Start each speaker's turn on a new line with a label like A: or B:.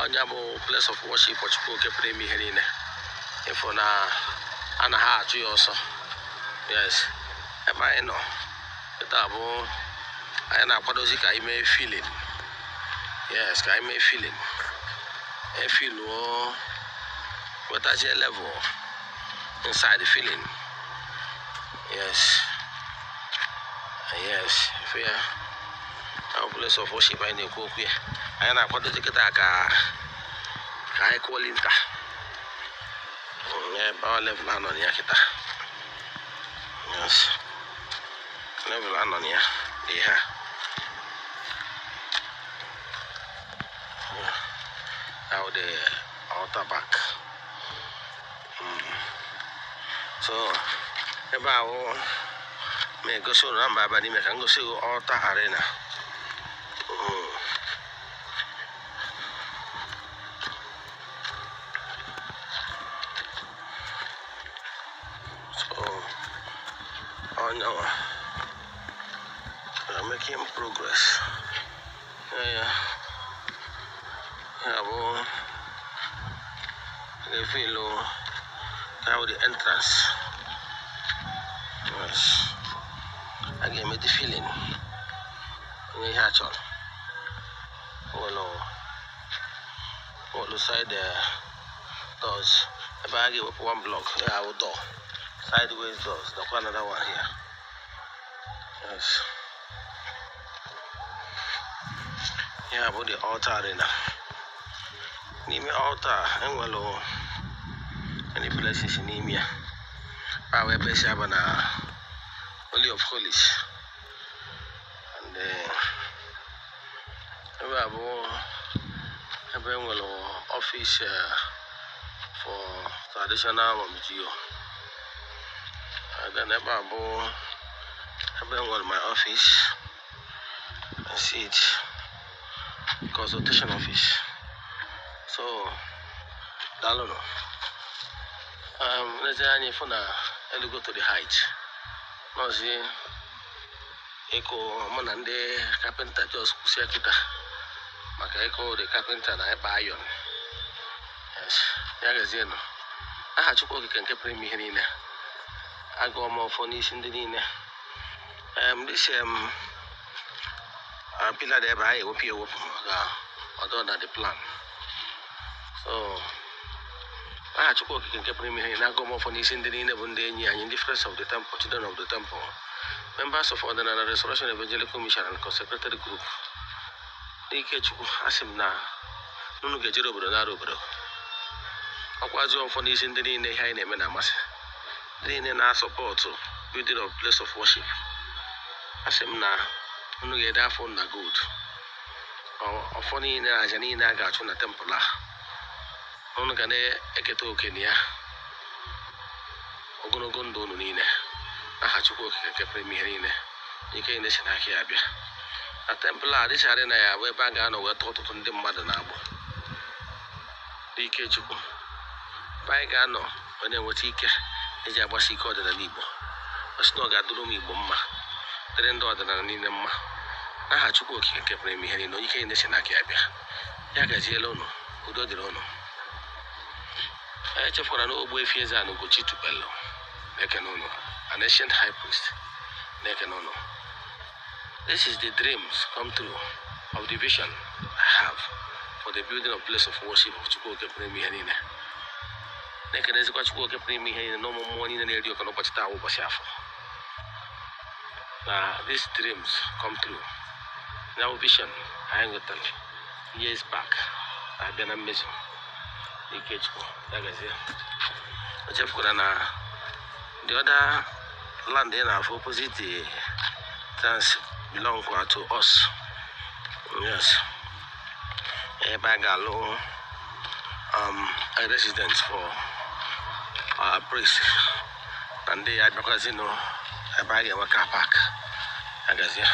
A: Ọnya bụ place of worship Chukwu oke pụrụ ime ihe niile. Ịfụ na anaghị achụ ya ọsọ. Yes, ebe anyị nọ kịta bụ anyị na-akwadozi ka anyị mee filling. Yes, ka anyị mee filling, efiluo, wetazie level inside the filling. Yes, ife ya ahụ, place of worship anyị na-ekwu okwu ya, anyị na-akwadozi kịta ka anyị kụọ lintel. Ebe ọ level anọ na ya kịta. Yes, level anọ na ya dị ha. Now the altar back. So ebe ahụ ma egosi ụlọ na mba aba n'ime ka m gosi gị altar arena. So onyanwa, we are making progress. Yeah. Ya bụ ga-efilu ya bụ the entrance. Yes, a ga-eme the filling onye ihe a chọrọ nwere side doors. Ebe a ga-ewepụ one block ya bụ door, sideways doors. Nakwa another one here. Yes, ya bụ the altar arena. N'ime altar enwere many places n'ime ya ahụ ebe esi aba na Holy of Holies. And ebe a bụ ebe enwere office for traditional Momjio. And then ebe a bụ ebe enwere my office and see it, consultation office. So daalụnụ. Lezi anya ịfụ na elugo to the height nọzi ịkụ. Mụ na ndị carpenter just kwụsịa kịta maka ịkụ the carpenter na ịkpa iron. Yes, ya gazienụ. Aha Chukwu Okike nke pụrụ ime ihe niile, agụọ m ọfọ n'isi ndị niile. This pillar dị ebe anyị ewepụ ya ewepụ maka ọdọ na the plan. So aha Chukwu Okike nke pụrụ ime ihe niile, agụọ m ọfọ n'isi ndị niile bụ ndị enyi anyị, ndị friends of the temple, children of the temple, members of Ọdịnala Restoration Evangelical Mission and consecrated group. N'ike Chukwu, asị m na unu ga-ejere obodo nara obodo. Ọkwazi ọfọ n'isi ndị niile ihe anyị na-eme na-amasị, ndị niile na-asupport building of place of worship. Asị m na unu ga-ede afọ na gold. Ọfọ niile na aja niile a ga-achụ na temple a, unu ga na-eketa oke na ya ogologo ndụ unu niile. Aha Chukwu Okike nke pụrụ ime ihe niile, ike niile si n'aka ya bịa, na temple a dịcharị na ya bụ ebe a ga-anọ wee tụọ ọtụtụ ndị mmadụ na-agbụ n'ike Chukwu, ebe anyị ga-anọ wee na-enweta ike eji agbasi ike ọdịnala Igbo. Ọ sị na ọ ga-adụrụ m Igbo mma, dịrị ndị ọdịnala niile mma. N'aha Chukwu Okike nke pụrụ ime ihe niile, onye ike niile si n'aka ya bịa, ya gaziela unu. Udo dịrị unu. Echefukwara na Ogbuefi Eze-Ana Ugochi tubelu na-ekene unu, an ancient high priest na-ekene unu. This is the dreams come true of the vision I have for the building of place of worship of Chukwu Oke pụrụ ime ihe niile. Na-ekenezikwa Chukwu Oke pụrụ ime ihe niile na ụmụ mmụọ niile na-eri oke n'ụbọchị taa, ụbọchị afọ, na these dreams come true. Now vision anyị nwetara years back na-abịa na mmezu n'ike Chukwu. Ya gazie. Echefukwara na the other land ị na-afụ opposite the trans belong kwa to us. Yes, ebe a ga-alụ a residence for our priest na ndị ya bịakwazinụ, ebe a ga-enwe car park. Ya gazie.